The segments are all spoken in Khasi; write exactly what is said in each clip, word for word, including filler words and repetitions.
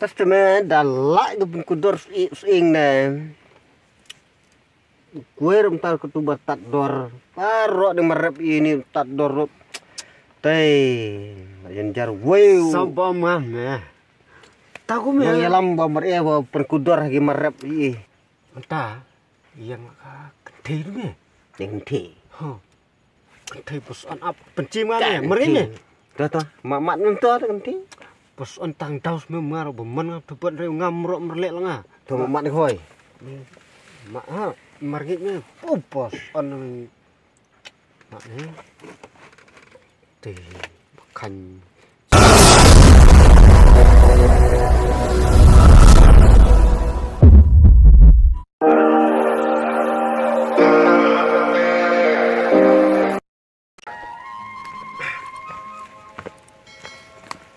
Testament da la ga pynkudor sing ne. Kuer mtar kutu ba tat dor. Paro de marep ini tat dor. Tei. Jan jar weu. Saba mam eh. Taku me. Yang yalam ba mer eh ba pynkudor gi marep i. Anta yang ka kentei tu me. Yang kentei. Ho. Kentei bos on ap pencim kan ya. Meri me. Dah dah. Mak mak nang tu ada kentei. Bos on tang daus me mar ba man ngam tepat re ngam rok merlek lenga. Tu mak mak ni hoi. Mak ha. Margit me. Pu bos on. Mak ni. Te. Kan.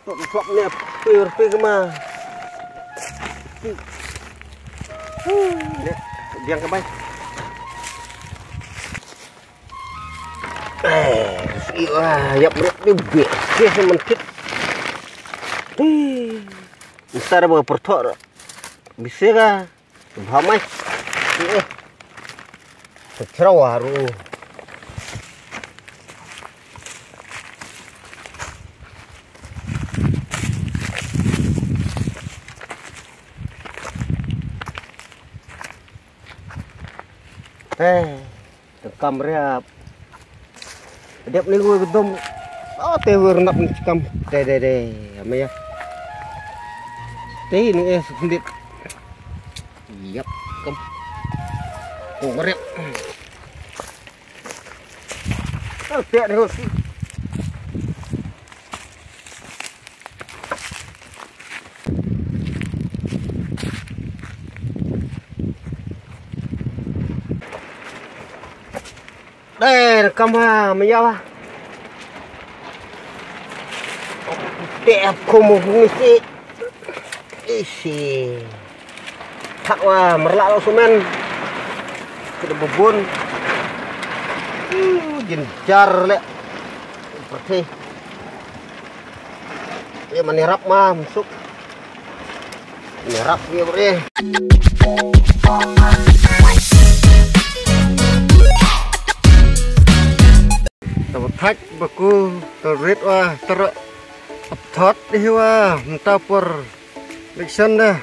Tok tok ne pir pir ma. Ne, biang ka bai. Eh, iya, yap rep ni bih. Bih sementit. Ntar ba pertok. Bisa ka? Bhamai. Eh. Secerau haru. Eh. Kam riap. Dep ni lu dom. Oh, te wer nap ni kam. Te, te, te. Ame ya. Te ni eh sendit. Yap, kam. Ko riap. Oh, te ni ko si. Dai, kam ha, maya ba. Te ap ko mo ngisi. Isi. Thak wa merlak lo sumen. Kita bubun. Uh, jin jar le. Perti. Ye mani rap ma masuk. Mani rap ye bre. Taba thak ba ku tol rit wa tero apthot di wa mta por election da.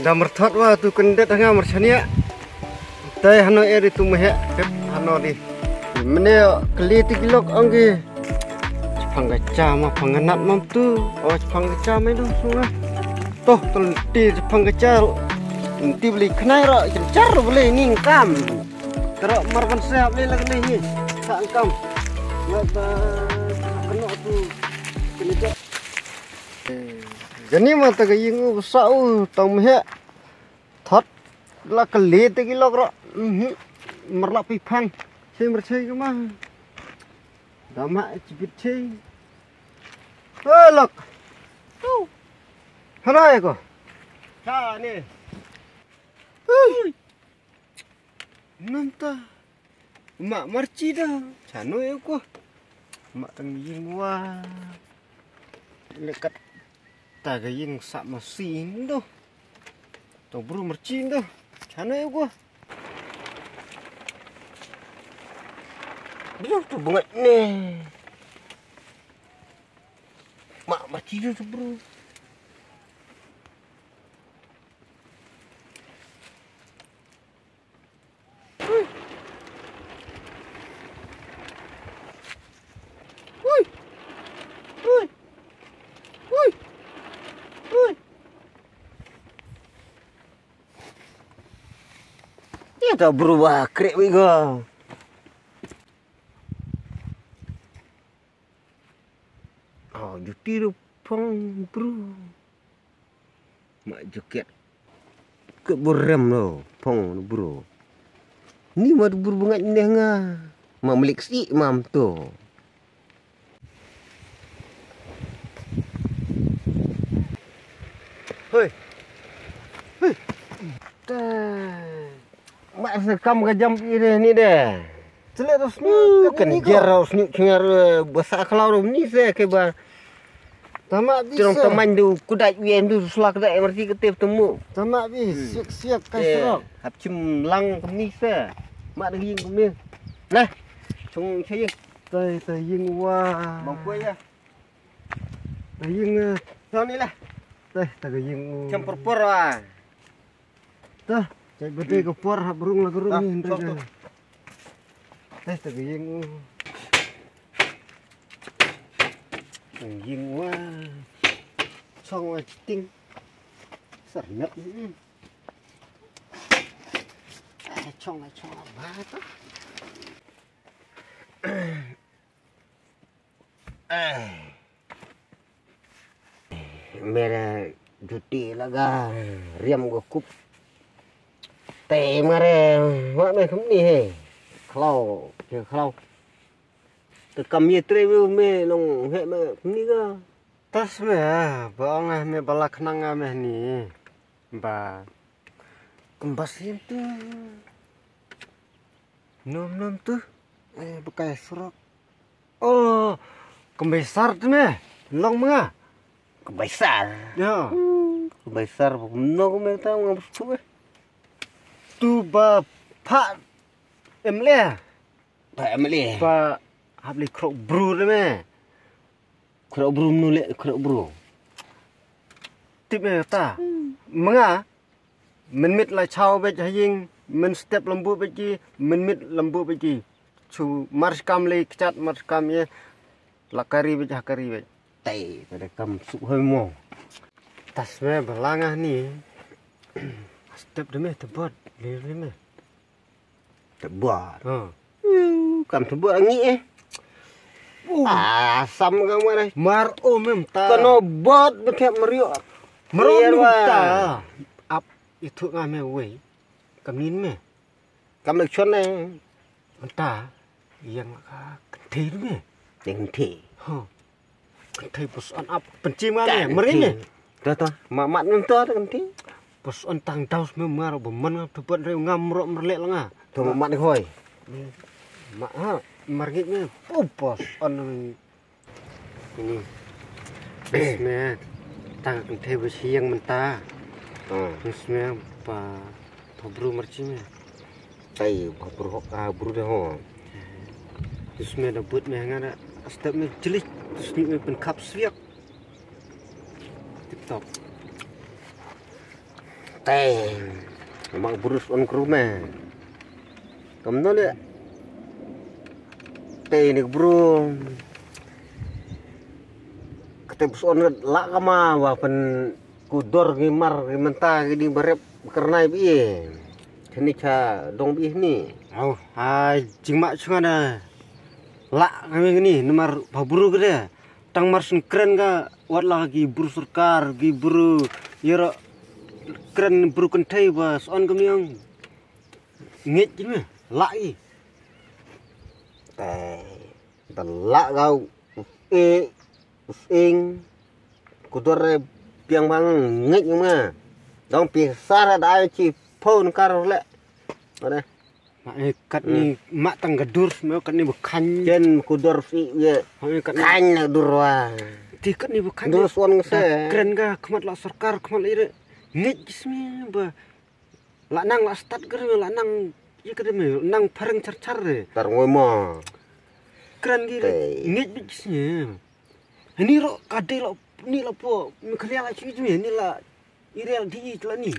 Da myrthot wa tu kendet nga myrchania. Tai hano eri tu mehek hep hano di. Mene keli ti kilok anggi. Chipang kacha ma panganat mam tu. Oh chipang kacha ma itu sunga. Toh tu lenti chipang kacha. Lenti beli kenai ro kencar beli ni ngkam. Tero marban sehap le lagi ni. Sa ngkam. Ngat ba keno tu. Keni tu. Jani ma ta ka ïing u basa u tang mehek. Thot la ka le te ki lok ro. Mhm. Mar la pi phang. Sei mar sei ka ma. Da ma chibit sei. Ho lok. Tu. Hana ya ko. Ka ne. Hui. Nanta. Mak marchi da. Chano e ko. Mak tang ïing wa. Lekat ta ga ïing sa masi ndo. To bru marchi ndo. Chano e ko. Bru tu bungat ne. Mak marchi da tu bru. Ïa ta bru ba krek wi go. Oh, juti ruh phong bru. Ma juket. Ke burem lo phong bru. Ni ma bru bengak neh nga. Ma melik si mam tu. Hoi. Hoi. Mak se kam ka jam ire ni de. Chelek tu snu kan jer tu snu chengar basa kalau tu ni se ke ba. Tama bi. Terong se. Tamang du kudat wi em du sula kudat em arti kete temu. Tama bi, hmm, siak siak kai, eh, serok. Hap chim lang kemni se. Mak da ing kemni. Lah. Chung chaying. Tai tai ing wa. Bang kuai ya. Tai ing, eh. Tong ni lah. Tai tai ing u. Chim pur pur wa. Tah, cai bade ka por hap rung la ka rung. Ah, ni hynrei. Tah, tah ka ïing u. Ka ïing wa. Chong wa chiting. Sar nak. Hmm. Ah, chong la chong la ba ta. Mere juti laga riam go kup. Te mare wa me kumni he. Khlau, ke khlau. Te kam ye tre me me long he me kumni ga. Tas me ba ong me bala khnang me ni. Ba. Kembas tu. Nom nom tu. Eh, bekai serok. Oh, kembai sar tu me. Long menga. Kembai sar. Ya. Hmm, kembai sar. No kembai ta menga bersu eh. Tu ba pak M L A. Pak M L A. Ba hap li krok bru tu me. Krok bru menu le krok bru. Tip me ta. Hmm. Menga. Mynmiet la chaw bad ha ïing, mynstep lambu bad ki, mynmiet lambu bad ki. Chu mar kam le kchat mar kam ye. La kari bad ha kari bad. Tai, pada kam suk hoi mo. Tas me balanga ni. Step de me tebot, le le me. Tebot. Ha. Hmm, kam tebot angi eh. Uh. Ah, sam kam mana. Mar o mem ta. Kano bot betep merio. Mar o mem ta. Ap itu nga me wei. Kam nin me. Kam lek chon ne. Mynta ïa nga ka kynthei ruh ne. Ïa kynthei. Ho. Kynthei bos on ap pynchim nga ne. Mari ne. To to. Ma mat ngan to kynthei. Bos on tang daus me mar ba man nga tu pat re ngam ro merlek la nga. To ma mat hoi. Ma ha mar ngit ne. Pu bos on. Ini. Bes me. Tang kynthei bes hiang mynta. Ah. Bes me pa pa bru marchi me. Tai pa bru hok ah bru de ho. Bes me da but me nga da step me jelik. Bes me pen kap swiak. Tip top. Te, mak brus on kru me. Kam no le. Te ni bru. Kate bus on la kama wa pen kudor gi mar gi menta gi di barep kernai bi. Kani cha dong bi ni. Au, ai jingma chunga na. La kami ni namar pa bru gede. Tang mar syn kren ka wat la ki bru sorkar ki bru ïara kren bru kynthei ba son ka miang. Ngeit ki me la i. Te da la ka u e u sing ku dor re piang bang ngeit ki me. Dong pi sar da ai chi phone kar le. Ade. Ma eh kat ni ma tang ka dur me kat ni ba khan. Jen ku dur si ye. Ma eh kat ni. Khan na dur wa. Ti kat ni ba khan. Dur suan se. Kren ka khmat la sorkar khmat la ire. Ngit smi ba. La nang la start kre la nang ye kre me nang phareng char char re. Tar ngoi ma. Kren ki re. Ngit bi smi. Ni ro ka de la ni la po me khlia la chi me ni la. Irel di i tla ni.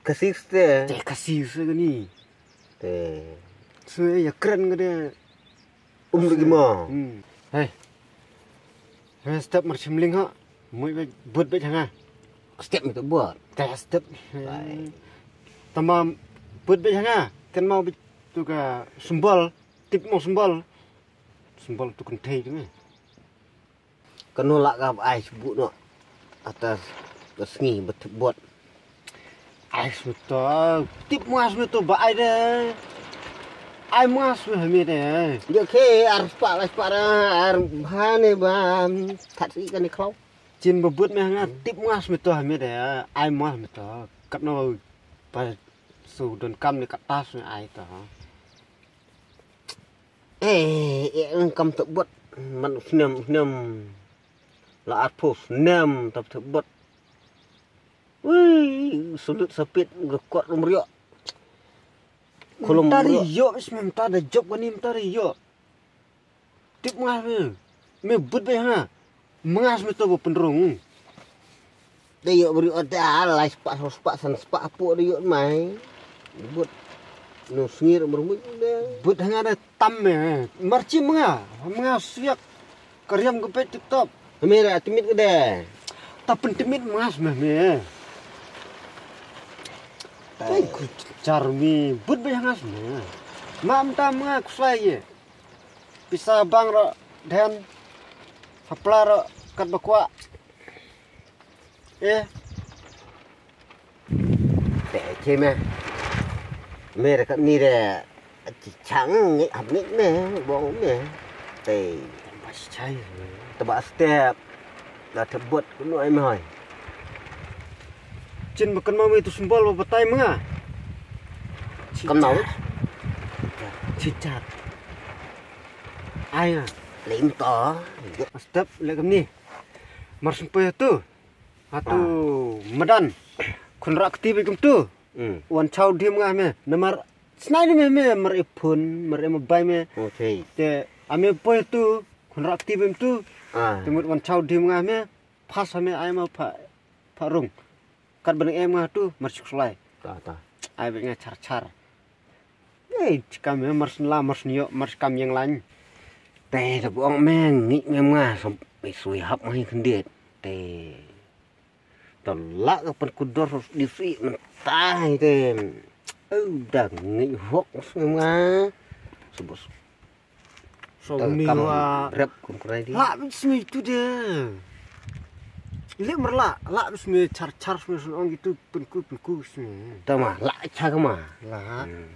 Kasi ste. Te kasi se ni. Te. Su ya kren ngade. Um lagi ma. Hmm. Hey. Hey step mar chimling ha. Mui be but be changa. Step mi to but. Te step. Tamam but be changa. Ken mau be tu ka symbol. Tip mau symbol. Symbol tu kynthei tu ni. Kano la ka ba ai sbu no. Atas ka sngi ba tip bot. Ai smeto. Tip mas meto ba ai de. Ai mas me hami de. Yo ke ar spa la spa ra ar bhane ba. That si kani khlau. Chin ba but me nga tip mas meto hami de. Ai mas meto. Katno ba su don kam ni katas me ai to. Eh, eh, kam tok bot. Man snem, snem. La arphew snem tap te bot. Ui, sulut sapit ga kot lum riok. Khulum Mynta ri riok. Ïoh, is mynta da jop kani mynta ri ïoh. Tip nga me. Me bud be nga. Mengas me to ba pynrung. Da ïoh bri ot da lai spah, saw spah, san spah, hapoh da ïoh mai. Bud. No sngir mermut da. Bud hanga da tam me. Marchi menga. Menga siak. Kariam ke pet tip top. Me ra tmit ke da. Ta pyntimit mengas me me. Tai ku jar me. Bud be ngas me. Mam ta menga kusai ye. Pisa bang ro den. Hapla ro kat bakwa. Eh. Te che me. Me re kat ni re. Chi chang ngi hap ngi me bong me. Te. Ba shi chai. Te ba step. Da te bot ku noi me hoi. Chin ba kan ma me tu symbol ba batai menga. Kam nau. Chi chat. Ai nga. Lem to. Step le kam ni. Mar syn poi tu. Hatu madan. Khun rak kti bik tu. Hmm. Wan chau dim nga me. Namar snai ni me me mar e phun, mar e mabai me. Okay. Te ame poi tu, khun rak kti bim tu. Ah. Te mut wan chau dim nga me. Pas ame ai ma pha, pha rung. Kat beneng em nga tu, mar suk slai. Ta, ta. Ai bik nga char char. Ei, chikam me mar syn la, mar syn ïoh, mar chikam ïeng lain. Te, te bong me ngi me nga, so, me sui hap mai khyndiat. Te. To la ka pynkudor di si mentai te. Au da ngi hok sui nga. Sebus. So te mi kam wa rep kum krai di. La bit sui tu de. Ile merla, la bit sui char char sui sun ong gitu pynku pynku sui. Tama, la cha kama. La. Hmm.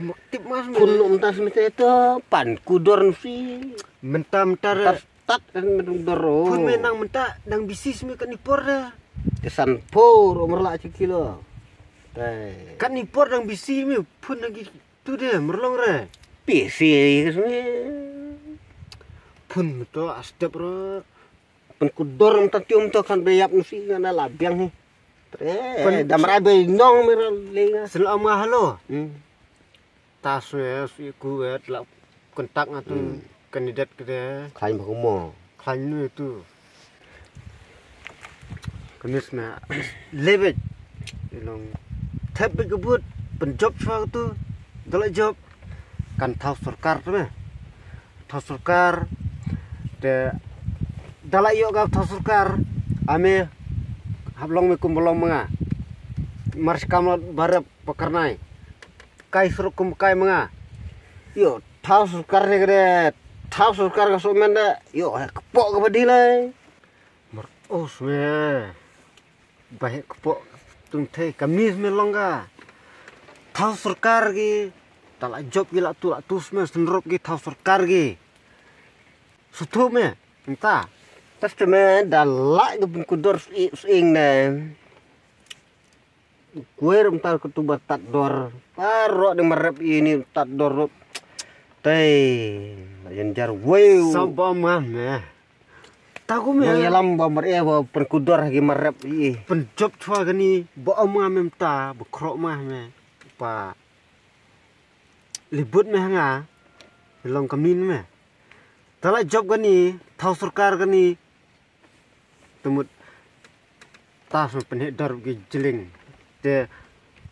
Mo tip mas mi. Kun um tas mi te to pan kudor si. Mentam tar. Tat kan medung doro. Phun me nang mynta nang bisi simi kan ipor da. Te san por umur la chi kilo. Te. Kan ipor nang bisi mi phun nang gi tu de merlong re. Bisi ke simi. Phun to astep ro. Pun kudor mynta tium to kan beyap nusi ngana la biang hi. Tre. Pun dam rai be nong mera lenga. Sel ama halo. Hmm. Ta swe swi ku wet la kontak nga tu kandidat kede. Khlaiñ ba kumo. Khlaiñ nu tu. Kamis me lebet. Ilong thep bit kebut penjop swa tu. Dala jop kan thaw sorkar tu me. Thaw sorkar te dala ïoh ka thaw sorkar ame hablong me kum belong menga. Mars kamlot barep pakarnai. Kai suruk kum kai menga. Yo, thaw sorkar ne kede. Thaw sorkar ka so menda. Yo, kepok ka padi lai. Mar os me. Ba he kepok tung thei kamis me long ka. Thaw sorkar ki. Tala jop ki la tu la tu me senrop ki thaw sorkar ki. Sutu me. Enta. Tas te me dala ki pun kudor sing ne. Kuer mtar ketuba tat dor. Paro de merep ini tat dor. Tei. Yen jar weu. Saba mam eh. Taku me. Yang yalam ba mer eh ba perkudor gi merep i. Penjop chua gani ba om ngam em ta ba kro ma me. Pa. Libut me hanga. Long kamin me. Tala jop gani, thaw sorkar gani. Tumut tas me penhe dor gi jling. Te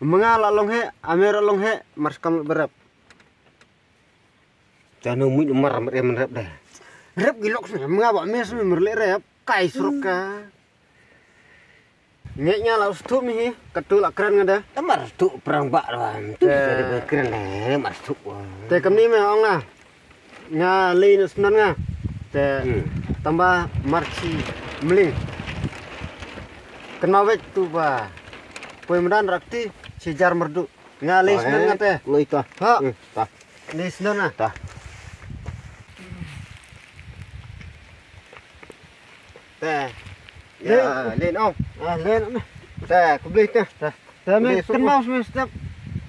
menga la long he, ame ra long he, mar skam berep. Janu muit mar mer em rep deh. Rep gi lok sne, menga ba mes me mer le rep, kai surok ka. Nge nya la ustu mi hi, katu la kren nga deh. Mar tu perang ba la, tu kren deh, mar tu. Te kamni me ong nga. Nga lei na snan nga. Te tamba marchi mling. Kena wek tu ba. Poi medan rakti si jar merdu. Nga lei snan nga te. Lei ta. Ha. Ta. Lei snan nga. Ta. Te. Ya, lei no. Ah, lei no. Te, ku blei te. Ta. Te me kenma me step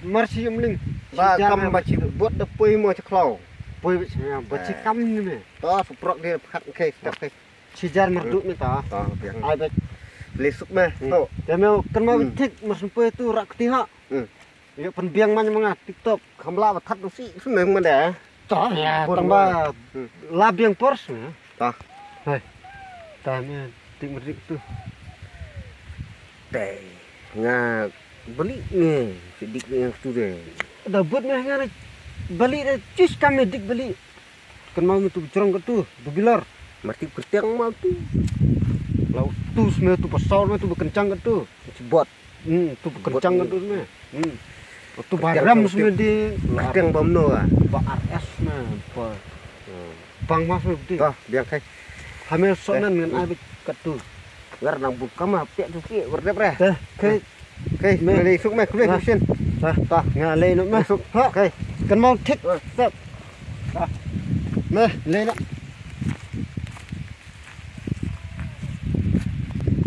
marsi yum ling. Ba kam ba chi bot da poi mo chi khlaw. Poi ba chi kam ni me. To su prok de khat ke step ke. Shi jar marduh mynta. Ta biang. Ai bek. Leh suk me. Hmm. To. Te me kan ma Hmm. thik mar sum poi tu rak ti ha. Hmm. Yo pynbiang man ma nga TikTok. Kham la ba that si sum me man da. Ta ya Por tang ma. ba Hmm. la biang por sum. Ta. Hai. Ta me tik mardik tu. Te nga bali nge sidik nge tu de. Da but me nga bali de chis kam me dik bali. Kan mau me tu jrong ka tu, bu bilor. Mati pertiang mau tu. Lau tu sme tu pasal me tu bekencang ka tu. Bot. Hmm, tu bekencang ka tu sme. Hmm. Tu Kertiang baram tu sme di. Kertiang bam no ah. Ba R S me. Ba. Hmm. Bang mas me di. Toh, biang kai. Hamil sonan ngan ai bit ka tu. Ngar nang bu kama pek tu ki berdep re. Teh, kai. Kai, Me. me lei suk me, kule Nah. kusin. Tah, Tah. nga lei no me. Suk. Ha. Kai. Kan mau thik. Wah. Tep. Tah. Me, lei no.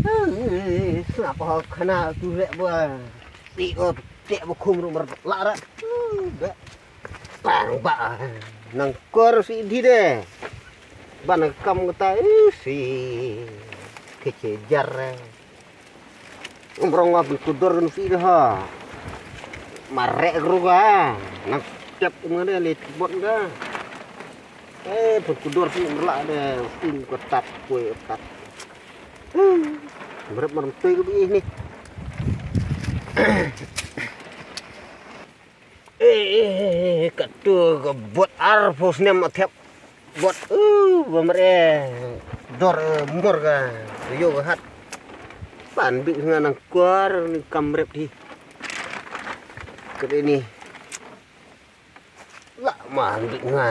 Ai, sngap ho khana tu leh ba. Ti o, ti ba khum ru mer la ra. Ba. Tang ba. Nang kor si di de. Ba nang kam kata, eh, si. Kece jar. Umrong wa pynkudur kan usi dah ha. Marek kru ka. Nang tiap umane le bot ka. Eh, pynkudur si merla de. Usi ko tat, kue tat. Hmm. Merep merem tu ke bi ni. Eh, eh, eh, eh, katu ke bot ar pos nem thep. Bot, uh, bamre. Dor, eh, mor ka. Yo ka hat. Pan bi nga nang kuar ni kam rep di. Kede ni. La man bi nga.